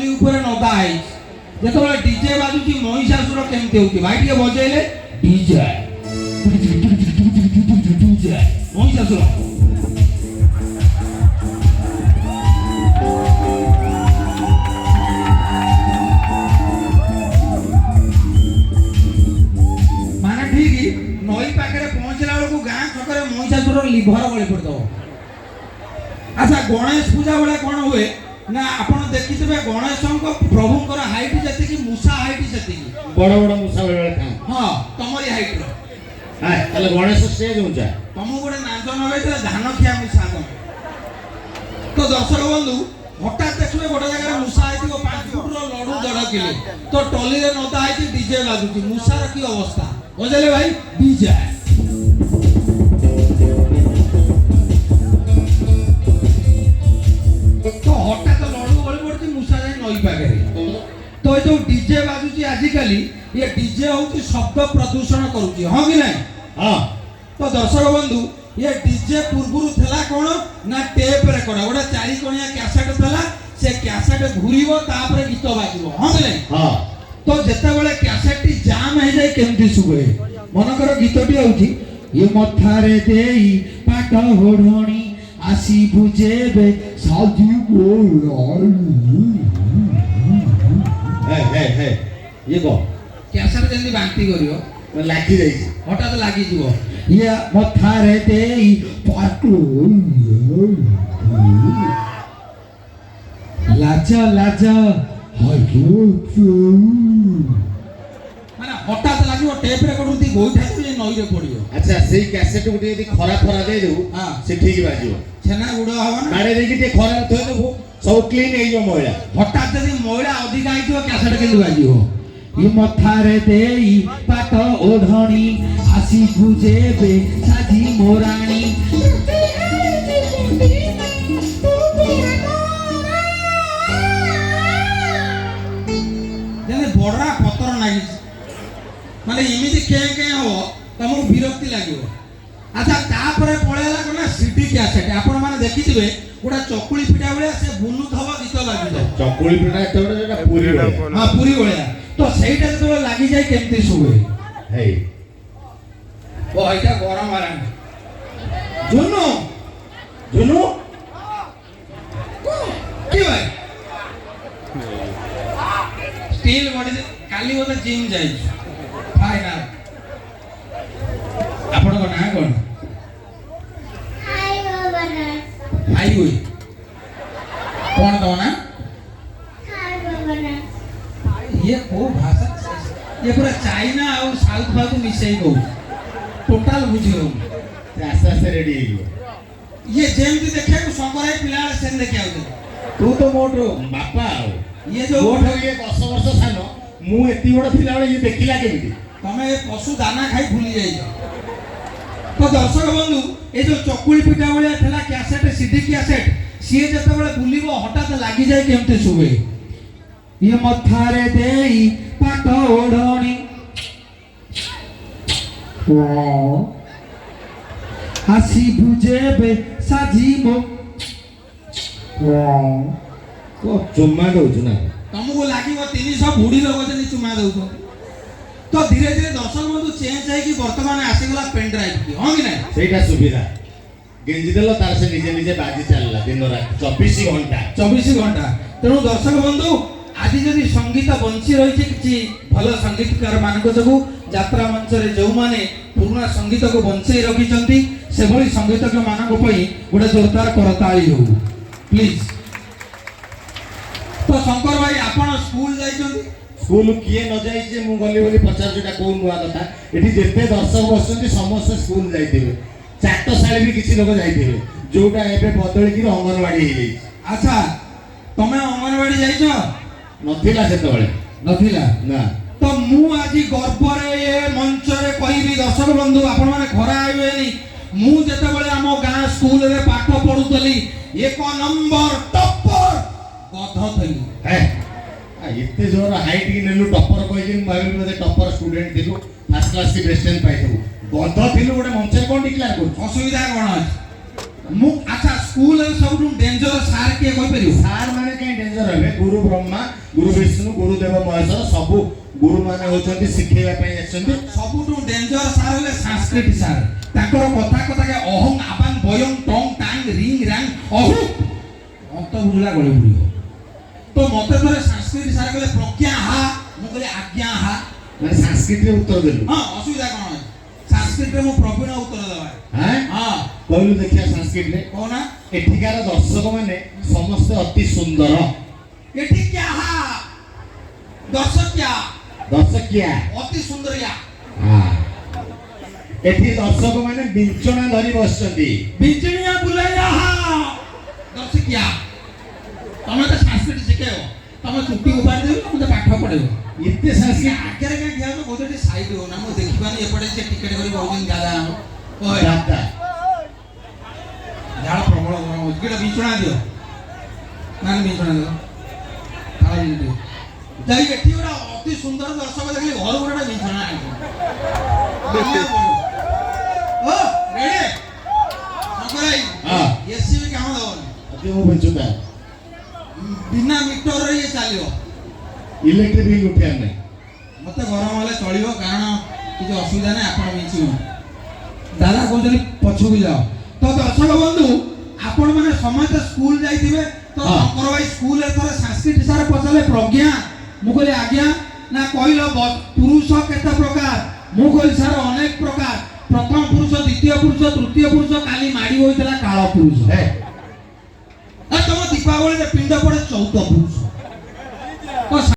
ଟଲି ଉପରେ ନଦା ହେଇଛି, ଯେତେବେଳେ ଡିଜେ ବାଜୁଛି ମହିଷାସୁର କେମିତି ହଉଛି? ଭାଇ ଟିକେ ବଜେଇଲେ ଡିଜେ ଡିଜେ ମହିଷାସୁର। ମାନେ ଠିକ ନଈ ପାଖରେ ପହଞ୍ଚିଲା ବେଳକୁ ଗାଁ ଛକରେ ମହିଷାସୁର ଲିଭର ଗଳି ପଡ଼ିଦବ। ଆଚ୍ଛା, ଗଣେଶ ପୂଜା ବେଳେ କ'ଣ ହୁଏ ନା, ଆପଣ ଦେଖିଥିବେ ଗଣେଶଙ୍କ ପ୍ରଭୁଙ୍କର ହାଇଟ୍ ଯେତିକି, ମୂଷା ହାଇଟ୍ ସେତିକି। ବଡ ବଡ ମୂଷା ବେଳେ ବେଳେ ଥାନ୍ତି। ହଁ, ତମରି ହାଇଟ୍ର। ତାହେଲେ ଗଣେଶ ଷ୍ଟେଜ ଉଞ୍ଚା। ତମକୁ ଗୋଟେ ନାଞ୍ଜ ନଗେଇଥିଲେ ଧାନ ଖିଆ ମୂଷା ତମେ ତ। ଦର୍ଶକ ବନ୍ଧୁ, ହଠାତ୍ ଦେଖିବେ ଗୋଟେ ଜାଗାରେ ମୂଷା ହେଇଥିବ 5 ଫୁଟର, ଲଡୁ 1.5 କିଲୋ। ତ ଟଲିରେ ନଦା ହେଇଛି, ଡିଜେ ବାଜୁଛି, ମୂଷାର କି ଅବସ୍ଥା? ବଜେଇଲେ ଭାଇ ଡିଜେ। ତ ହଠାତ୍ ଲଡୁ ଗଳି ପଡୁଛି, ମୂଷା ଯାଇ ନଈ ପାଖରେ। ତ ଏ ଯୋଉ ଡିଜେ ବାଜୁଛି ଆଜିକାଲି, ଇଏ ଡିଜେ ହଉଛି ଶବ୍ଦ ପ୍ରଦୂଷଣ କରୁଛି, ହଁ କି ନାହିଁ? ହଁ। ତ ଦର୍ଶକ ବନ୍ଧୁ, ଇଏ ଡିଜେ ପୂର୍ବରୁ ଥିଲା କ'ଣ ନା ଟେପ୍ ରେକର୍ଡ, ଗୋଟେ ଚାରିକଣିଆ କ୍ୟାସେଟ୍ ଥିଲା। ସେ କ୍ୟାସେଟ୍ ଘୁରିବ, ତାପରେ ଗୀତ ବାଜିବ, ହଁ କି ନାହିଁ? ହଁ। ତ ଯେତେବେଳେ କ୍ୟାସେଟଟି ଜାମ୍ ହେଇଯାଏ କେମିତି ଶୁଭେ? ମନେକର ଗୀତଟି ହଉଛି, ଇଏ ମଥାରେ ଦେଇ ପାଟ ଓଢ଼ଣୀ ଆସିବୁ ଯେବେ ସାଜିବୁ। ହେ ହେ ହେ, ଇଏ କଣ? କ୍ୟାସେଟ୍ ଯେମିତି ବାନ୍ତି କରିବ। ଲାଗି ଯାଇଛି। ହଠାତ୍ ଲାଗିଯିବ। ଇଏ ମଥାରେ ଦେଇ ପାଟ, ଲାଜ ଲାଜ, ମାନେ ହଠାତ୍ ଲାଗିବ। ଟେପ୍ ରେକର୍ଡ ଗୋଇଠା ଦେବେ, ନଈରେ ପଡ଼ିବ। ଆଚ୍ଛା, ସେଇ କ୍ୟାସେଟ କୁ ଟିକେ ଯଦି ଖରା ଫରା ଦେଇଦେବୁ, ସେ ଠିକ ବାଜିବ। ଛେନା ଗୁଡ଼ ହବ ନା। ବାଡେଇ ଦେଇକି ଟିକେ ଖରାରେ ଥୋଇଦେବୁ, ସବୁ କ୍ଲିନ ହେଇଯିବ ମଇଳା। ହଠାତ୍ ଯଦି ମଇଳା ଅଧିକା ହେଇଥିବ, କ୍ୟାସେଟ୍ କେମିତି ବାଜିବ? ଇ ମଥାରେ ଦେଇ ପାଟ ଓଢ଼ଣୀ ଆସିବୁ ଯେବେ ସାଜି ମୋରାଣୀ। ଯେମିତି ବଡ଼ରା ପତର ନାଗିଛି, ମାନେ ଏମିତି କେଁ କେଁ ହବ, ତମକୁ ବିରକ୍ତି ଲାଗିବ। ଆଚ୍ଛା, ତାପରେ ପଳେଇଲା କ'ଣ ନା ସିଡି କ୍ୟାସେଟ୍। ଆପଣମାନେ ଦେଖିଥିବେ ଗୋଟେ ଚକୁଳି ପିଠା ଭଳିଆ, ସେ ବୁଲୁଥିବ, ଗୀତ ବାଜୁଥିବ। ଚକୁଳି ପିଠା ଏତେ ବଡ, ସେଟା ପୁରୀ ଭଳିଆ। ହଁ, ପୁରୀ ଭଳିଆ। ତ ସେଇଟା ଯେତେବେଳେ ଲାଗିଯାଏ କେମିତି ଶୁଭେ? ହେଇ। ଓ, ଏଇଟା ଗରମ ହେଲାଣି। ଝୁନୁ, ଝୁନୁ। କି ଭାଇ, ଷ୍ଟିଲ୍ ବଡି, କାଲି ବୋଧେ ଜିମ୍ ଯାଇଛି। ଫାଇନାଲ। ଆପଣଙ୍କ ନାଁ କ'ଣ? ହାଇୱେ କ'ଣ ତମ ନା? ଇଏ କୋଉ ଭାଷା? ଇଏ ପୁରା ଚାଇନା ଆଉ ସାଉଥ ଫାଉଥ ମିଶେଇ କହୁଛି, ଟୋଟାଲ ବୁଝି ହଉନି। ସେ ଆସ୍ତେ ଆସ୍ତେ ରେଡି ହେଇଯିବ। ଇଏ ଯେମିତି ଦେଖିବାକୁ ଶଙ୍କର ଭାଇ ପିଲାବେଳେ ସେମିତି ଦେଖିବାକୁ ଥିଲେ। ତୁ ତ ମୋଠୁ ବାପା ଆଉ ଇଏ ଯୋଉ ମୋଠୁ ଇଏ 10 ବର୍ଷ ସାନ। ମୁଁ ଏତିକି ବଡ ଥିଲାବେଳେ ଇଏ ଦେଖିଲା କେମିତି? ତମେ ଏ ପଶୁ ଦାନା ଖାଇ ଭୁଲି ଯାଇଛ। ତ ଦର୍ଶକ ବନ୍ଧୁ, ଏ ଯୋଉ ଚକୁଳି ପିଠା ଭଳିଆ ଥିଲା କ୍ୟାସେଟ୍, ସିଡି କ୍ୟାସେଟ୍, ସିଏ ଯେତେବେଳେ ବୁଲିବ ହଠାତ୍ ଲାଗିଯାଏ କେମିତି ଶୁଭେ? ଇଏ ମଥାରେ ଦେଇ ପାଟ ଓଢ଼ଣୀ ଆସିବୁ ଯେବେ ସାଜି ମୋ। କଣ ଚୁମା ଦଉଛୁ ନା? ତମକୁ ଲାଗିବ 300 ବୁଢୀ ଲୋକ ଯେମିତି ଚୁମା ଦଉଛନ୍ତି। ତ ଧୀରେ ଧୀରେ ଦର୍ଶକ ବନ୍ଧୁ, ଚେଞ୍ଜ ହେଇକି ବର୍ତ୍ତମାନ ଆସିଗଲା ପେନ୍ ଡ୍ରାଇଭ୍, କି ହଁ କି ନାଇଁ? ସେଇଟା ସୁବିଧା, ଗେଞ୍ଜି ଦେଲ ତାର ସେ ନିଜେ ନିଜେ ବାଜି ଚାଲିଲା ଦିନ ରାତି 24 ଘଣ୍ଟା। 24 ଘଣ୍ଟା। ତେଣୁ ଦର୍ଶକ ବନ୍ଧୁ, ଆଜି ଯଦି ସଙ୍ଗୀତ ବଞ୍ଚି ରହିଛି କିଛି ଭଲ ସଙ୍ଗୀତକାର ମାନଙ୍କ ଯୋଗୁଁ, ଯାତ୍ରା ମଞ୍ଚରେ ଯେଉଁମାନେ ପୁରୁଣା ସଙ୍ଗୀତକୁ ବଞ୍ଚେଇ ରଖିଛନ୍ତି, ସେଭଳି ସଙ୍ଗୀତଜ୍ଞ ମାନଙ୍କ ପାଇଁ ଗୋଟେ ଜୋରଦାର କରତାଳି ହଉ ପ୍ଲିଜ। ତ ଶଙ୍କର ଭାଇ, ଆପଣ ସ୍କୁଲ ଯାଇଛନ୍ତି? ସ୍କୁଲ କିଏ ନ ଯାଇଛି ଯେ ମୁଁ ଗଲି ବୋଲି ପଚାରୁଛି? ଏଇଟା କୋଉ ନୂଆ କଥା? ଏଠି ଯେତେ ଦର୍ଶକ ବସୁଛନ୍ତି ସମସ୍ତେ ସ୍କୁଲ ଯାଇଥିବେ। ଚାଟଶାଳୀ ବି କିଛି ଲୋକ ଯାଇଥିବେ, ଯୋଉଟା ଏବେ ବଦଳିକିରି ଅଙ୍ଗନବାଡି ହେଇଯାଇଛି। ଆଚ୍ଛା, ତମେ ଅଙ୍ଗନବାଡି ଯାଇଛ? ନଥିଲା ସେତେବେଳେ। ନଥିଲା? ନା। ତ ମୁଁ ଆଜି ଗର୍ବରେ ଏ ମଞ୍ଚରେ କହିବି, ଦର୍ଶକ ବନ୍ଧୁ, ଆପଣମାନେ ଖରା ହେବେନି, ମୁଁ ଯେତେବେଳେ ଆମ ଗାଁ ସ୍କୁଲରେ ପାଠ ପଢୁଥିଲି ଏକ ନମ୍ବର ଟପର ଗଧ ଥିଲି। ହେ, ଏତେ ଜୋର ହାଇଟ୍ କି ନେଲୁ ଟପର କହିକି, ମୁଁ ଭାବିଲି ବୋଧେ ଟପର ଷ୍ଟୁଡେଣ୍ଟ ଥିଲୁ, ଫାର୍ଷ୍ଟ କ୍ଲାସ୍ କି ବେଷ୍ଟ ପାଇଥିବୁ। ଗଧ ଥିଲୁ ଗୋଟେ ମଞ୍ଚରେ କ'ଣ ଡିକ୍ଲାର କରୁଛୁ? ଅସୁବିଧା କ'ଣ ଅଛି? ମୁଁ ଆଚ୍ଛା, ସ୍କୁଲରେ ସବୁଠୁ ଡେଞ୍ଜର ସାର୍ କିଏ କହିପାରିବ? ସାର୍ ମାନେ କାହିଁ ଡେଞ୍ଜର ହେବେ? ଗୁରୁ ବ୍ରହ୍ମା, ଗୁରୁ ବିଷ୍ଣୁ, ଗୁରୁ ଦେବ ମହେଶ୍ୱର, ସବୁ ଗୁରୁ ମାନେ ହଉଛନ୍ତି ଶିଖେଇବା ପାଇଁ ଆସିଛନ୍ତି। ସବୁଠୁ ଡେଞ୍ଜର ସାର୍ ହେଲେ ସାଂସ୍କ୍ରିଟ ସାର୍। ତାଙ୍କର କଥା କଥା ଅହଂ ଆବାଂ ବୟଂ ଟଂ ଟାଂ ରିଂ ରାଂ ଅହୁ ଅନ୍ତ ବୁଝିଲା ଗଳି ବୁଡ଼ିବ। ତ ମତେ ଥରେ ସାଂସ୍କ୍ରିଟ ସାର୍ କହିଲେ, "ପ୍ରଜ୍ଞା ହା।" ମୁଁ କହିଲି, "ଆଜ୍ଞା ହା।" ମାନେ ସାଂସ୍କ୍ରିଟରେ ଉତ୍ତର ଦେଲୁ? ହଁ, ଅସୁବିଧା କଣ ଅଛି? ସାଂସ୍କ୍ରିଟରେ ମୁଁ ପ୍ରବୀଣ ଉତ୍ତର ଦେବା। ହାଁ? ହଁ। କହିଲୁ ଦେଖିବା ସାଂସ୍କ୍ରିଟରେ। କହୁନା। ଏଠିକାର ଦର୍ଶକ ମାନେ ସମସ୍ତେ ଅତି ସୁନ୍ଦର। ଏଠି କ୍ୟା ହା ଦର୍ଶକିଆ। ଦର୍ଶକିଆ। ଅତି ସୁନ୍ଦରିଆ। ହଁ। ଏଠି ଦର୍ଶକ ମାନେ ବିଞ୍ଚଣା ଧରି ବସିଛନ୍ତି। ବିଜଳିଆ ବୁଲାଇଆ ହା ଦର୍ଶକିଆ। ତମେ ତ ସାଂସ୍କ୍ରିଟ ଶିଖେଇବ, ତମେ ଚୁଟି ଉପାଡ଼ି ଦେବି, ତମେ ତ ପାଠ ପଢେଇବ। ଏତେ ସାଂସ୍କ୍ରିଟ। ଆଗରେ କାଇଁ ଠିଆ ହଉଛ? କହୁଛ ଟିକେ ସାଇଡ୍ ହଉନା, ମୁଁ ଦେଖିପାରୁନି। ଏପଟେ ସେ ଟିକେଟ କରି କହୁଛନ୍ତି ଦାଦା ଆମ ଓଏ। ଦାଦା। ଝାଳ ପ୍ରବଳ ଗରମ ହଉଛି। ଗୋଟେ ବିଞ୍ଚଣା ଦିଅ ନା, ବିଞ୍ଚଣା ଦିଅ, ଥାଳ ଦିଅ। ଯାଇ ଏଠି ଗୋଟେ ଅତି ସୁନ୍ଦର ଦର୍ଶକ ଦେଖିଲି, ଘରୁ ଗୋଟେ ବିଞ୍ଚଣା ଆଣିଛି। ଓ ରେଡି ଶଙ୍କର ଭାଇ? ହଁ। ଏସି ବି କାମ ଦବନି। ଅତି ମୁଁ ବିଞ୍ଚୁତା। ବିନା ମିଟରରେ ଇଏ ଚାଲିବ। ଇଲେକ୍ଟ୍ରିକ ବିଲ୍ ଉଠିବାର ନାହିଁ। ମତେ ଗରମ ହେଲେ ଚଳିବ, କାରଣ କିଛି ଅସୁବିଧା ନାହିଁ। ଆପଣ ବିଞ୍ଚିବ। ଦାଦା କହୁଛନ୍ତି ପଛକୁ ଯାଅ। ତ ଦର୍ଶକ ବନ୍ଧୁ, ଆପଣମାନେ ସମସ୍ତେ ସ୍କୁଲ ଯାଇଥିବେ ତ? ଶଙ୍କର ଭାଇ, ସ୍କୁଲରେ ଥରେ ସାଂସ୍କ୍ରିଟ ସାର୍ ପଚାରିଲେ, "ପ୍ରଜ୍ଞା।" ମୁଁ କହିଲି, "ଆଜ୍ଞା।" ନା, କହିଲ ପୁରୁଷ କେତେ ପ୍ରକାର? ମୁଁ କହିଲି, "ସାର୍, ଅନେକ ପ୍ରକାର। ପ୍ରଥମ ପୁରୁଷ, ଦ୍ୱିତୀୟ ପୁରୁଷ, ତୃତୀୟ ପୁରୁଷ, କାଲି ମାଡ଼ି ହୋଇଥିଲା କାଳ ପୁରୁଷ।" ହେ। ଆଉ ତମ ଦୀପାବଳିରେ ପିଣ୍ଡ ପଡେ 14 ପୁରୁଷ ତ।